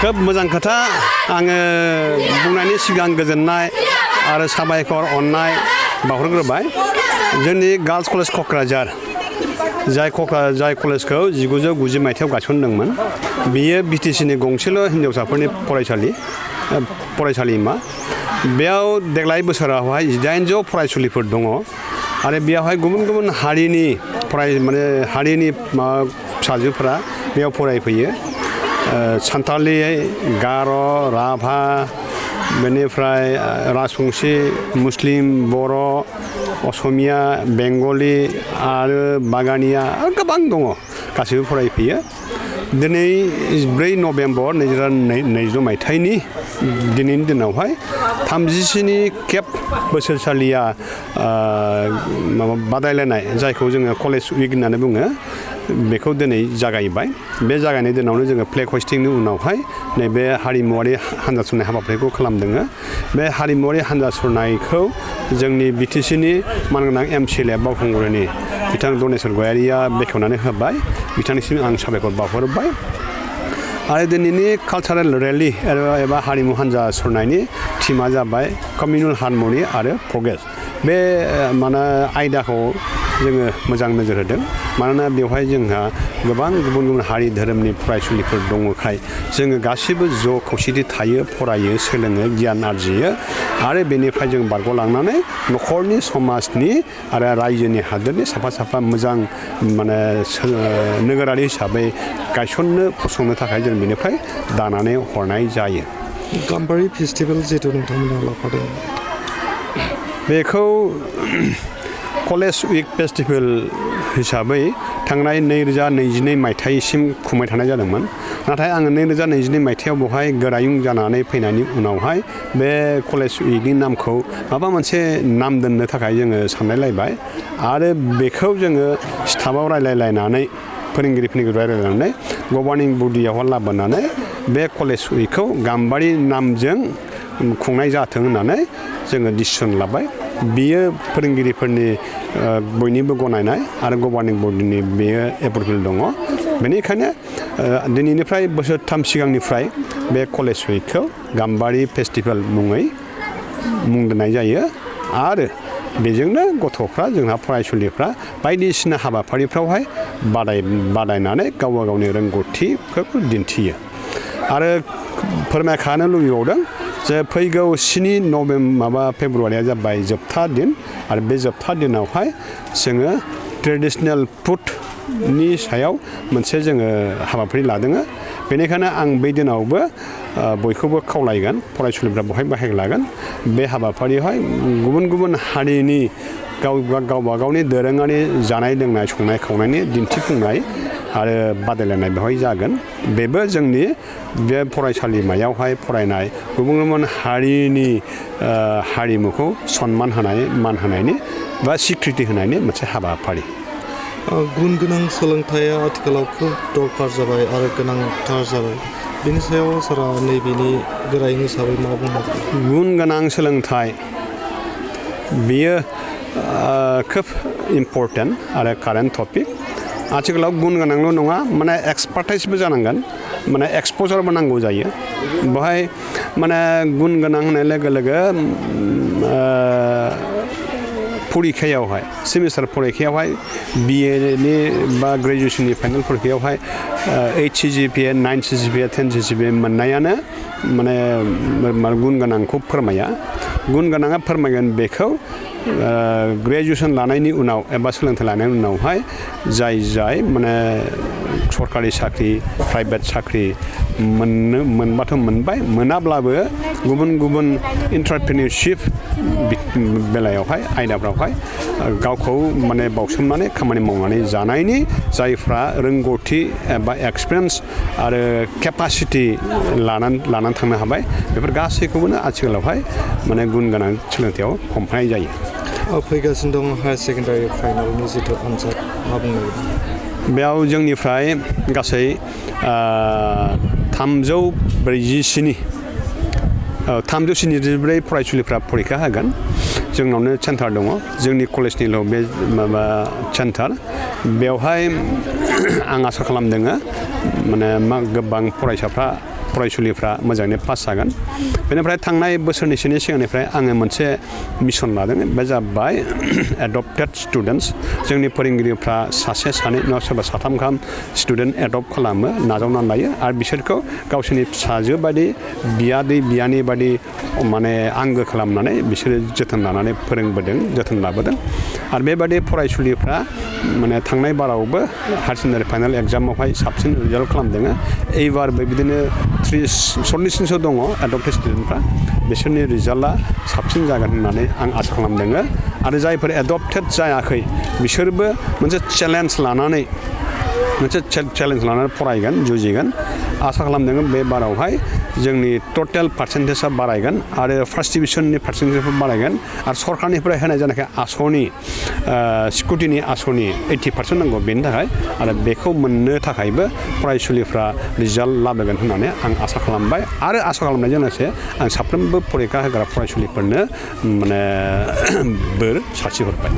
खोब मोजां खोथा आङो बुंनायनि सिगां गोजोननाय आरो साबायखर अननाय बावहरग्रोबाय जोंनि गार्लस कलेज क'क्राझार जाय कलेजखौ 1990 मायथाइयाव गायसनदोंमोन बेयो बिटिसिनि गंसेल' हिनजावसाफोरनि फरायसालिमा बेयाव देग्लाय बोसोरावहाय 1800 फरायसुलिफोर दङ आरो बेयावहाय गुबुन गुबुन हारिनि फिसाजोफोरा बेयाव फरायफैयो सान्थालि गार' राभा बेनिफ्राय राजबंसि मुस्लिम बर' असमिया बेंगलि आरो बागानिया गोबां दङ गासैबो फरायफैयो दिनै 4 नभेम्बर 2022 मायथाइनि दिनैनि दिनावहाय 37 खेब बोसोरसालिया बादायलायनाय जायखौ जोङो कलेज उइक होननानै बुङो बेखौ दिनै जागायबाय बे जागायनाय दिनावनो जोङो फ्लेग हस्टिंनि उनावहाय नैबे हारिमुवारि हान्जा सुरनाय हाबाफारिखौ खालामदों बे हारिमुवारि हान्जा सुरनायखौ जोंनि बिटिसिनि मानगोनां MCLA बावखुंग्रिनि बिथां दनेस्वर गयारिया बेखेवनानै होबाय बिथांनिसिम आं साबायखर बावहरबाय आरो दिनैनि कालचारेल रेलि एबा हारिमु हान्जा सुरनायनि थीमा जाबाय कमिउनेल हारमनि आरो प्रग्रेस बे आयदाखौ जोङो मोजां नोजोर होदों मानोना बेवहाय जोंहा गोबां गुबुन गुबुन हारि धोरोमनि फरायसुलिफोर दङखाय जोङो गासिबो ज' खौसेथि थायो फरायो सोलोङो गियान आरजियो आरो बेनिफ्राय जों बारग'लांनानै न'खरनि समाजनि आरो रायजोनि हादोरनि साफा मोजां नोगोरारि हिसाबै गायसननो फसंनो थाखाय जों बेनिफ्राय दानानै हरनाय जायो गाम्बारि फेस्टिभेल जिहेतु नोंथांमोना लाफादों बेखौ कलेज उइक फेस्टिभेल हिसाबै थांनाय 2022 मायथाइसिम खुंबाय थानाय जादोंमोन नाथाय आङो 2022 मायथाइयाव बेवहाय गोरायुं जानानै फैनायनि उनावहाय बे कलेज उइकनि नामखौ माबा मोनसे नाम दोननो थाखाय जोङो सानलायलायबाय आरो बेखौ जोङो स्टाफआव रायलायलायनानै फोरोंगिरिफोरनि रायलायनानै गभार्निं बडियावहाय लाबोनानै बे कलेज उइकखौ गाम्बारि नामजों खुंनाय जाथों होननानै जोङो डिसिसन लाबाय बियो फोरोंगिरिफोरनि बयनिबो गनायनाय आरो गभार्निं बडिनि बेयो एप्रुभेल दङ बेनिखायनो दिनैनिफ्राय बोसोरथाम सिगांनिफ्राय बे कलेज उइकखौ गाम्बारि फेस्टिभेल मुङै मुं दोननाय जायो आरो बेजोंनो गथ'फ्रा जोंहा फरायसुलिफ्रा बायदिसिना हाबाफारिफ्रावहाय बादायनानै गावबा गावनि रोंगौथिफोरखौ दिन्थियो आरो फोरमायखानो लुबैबावदों जे फैगौ 7 फेब्रुवारिया जाबाय जोबथा दिन आरो बे जोबथा दिनावहाय जोङो ट्रेडिशनेल फुडनि सायाव मोनसे जोङो हाबाफारि लादों बेनिखायनो आं बै दिनावबो बयखौबो खावलायगोन फरायसुलिफ्रा बहाय बाहागो लागोन बे हाबाफारियावहाय गुबुन गुबुन हारिनि गावबा गावनि दोरोङारि जानाय लोंनाय संनाय खावनायनि दिन्थिफुंनाय आरो बादायलायनाय बेवहाय जागोन बेबो जोंनि बे फरायसालिमायावहाय फरायनाय गुबुन गुबुन हारिनि हारिमुखौ सन्मान होनाय मान होनायनि बा स्वीकृति होनायनि मोनसे हाबाफारि गुन गोनां सोलोंथाइया आथिखालाव खोब दरकार जाबाय आरो गोनांथार जाबाय बेनि सायाव सारा नैबेनि गोरायुं हिसाबै मा बुंनो गुन गोनां सोलोंथाइ बेयो खोब इम्पर्टेन्ट आरो कारेन्ट टपिक आथिखालाव गुन गोनांल' नङा एक्सपार्टाइजबो जानांगोन एक्सप'जारबो नांगौ जायो बेवहाय गुन गोनां होननाय लोगो लोगो फरिखायावहाय सेमिस्टार फरिखायावहाय BA बा ग्रेजुवेसननि फाइनाल फरिखायावहाय 8 CGPA 9 CGPA 10 CGPA मोननायानो गुन गोनांखौ फोरमाया गुन गोनाङा फोरमायगोन बेखौ ग्रेजुवेसन लानायनि उनाव एबा सोलोंथाइ लानायनि उनावहाय जाय सरकारि साख्रि प्राइभेट साख्रि मोनबाथ' मोनबाय मोनाब्लाबो गुबुन गुबुन एन्टारप्रेनिउरशिप बेलायावहाय आयदाफ्रावहाय गावखौ बावसोमनानै खामानि मावनानै जानायनि जायफ्रा रोंगौथि एबा एक्सपिरियेन्स आरो केपासिटि लानानै थांनो हाबाय बेफोर गासैखौबो आथिखालावहाय गुन गोनां सोलोंथायाव हमफानाय जायो फैगासिनो दं हायार सेकेन्डारि फाइनालनि जिथु आनजाद मा बुंनो बेयाव जोंनिफ्राय गासै 374 फरायसुलिफ्रा फरिखा होगोन जोंनावनो सेन्टार दङ जोंनि कलेजनिल' बे सेन्टार बेवहाय आं आसा खालामदों गोबां फरायसाफ्रा फरायसुलिफ्रा मोजाङैनो पास जागोन बेनिफ्राय थांनाय बोसोरनैसोनि सिगांनिफ्राय आङो मोनसे मिशन लादों बे जाबाय एडप्टेड स्टुडेन्टस जोंनि फोरोंगिरिफ्रा सासे सानै नङा सोरबा साथाम गाहाम स्टुडेन्ट एडप्ट खालामो नाजावनानै लायो आरो बिसोरखौ गावसोरनि फिसाजो बायदि बियादै बियानै बायदि माने आंगो खालामनानै बिसोरो जोथोन लानानै फोरोंबोदों जोथोन लाबोदों आरो बेबायदि फरायसुलिफ्रा माने थांनाय बारावबो हायार सेकेन्डारि फाइनाल एग्जामावहाय साबसिन रिजाल्ट खालामदों एइबारबो बिदिनो 40-सो दङ एडप्टेड स्टुडेन्टफ्रा बिसोरनि रिजाल्टआ साबसिन जागोन होननानै आं आसा खालामदों आरो जायफोर एडप्टेड जायाखै बिसोरबो मोनसे चेलेन्ज लानानै फरायगोन जुजिगोन आसा खालामदों बे बारावहाय जोंनि टटेल पार्सेन्टेजआ बारायगोन आरो फार्स्ट डिभिजननि पार्सेन्टेजआ बारायगोन आरो सरकारनिफ्राय होनाय जानाय आसनि स्कुटिनि आसनि 80% नांगौ बेनि थाखाय आरो बेखौ मोननो थाखायबो फरायसुलिफ्रा रिजाल्ट लाबोगोन होननानै आं आसा खालामबाय आरो आसा खालामनायजों लोगोसे आं साफ्रोमबो फरिखा होग्रा फरायसुलिफोरनो माने बोर सारस्रिहरबाय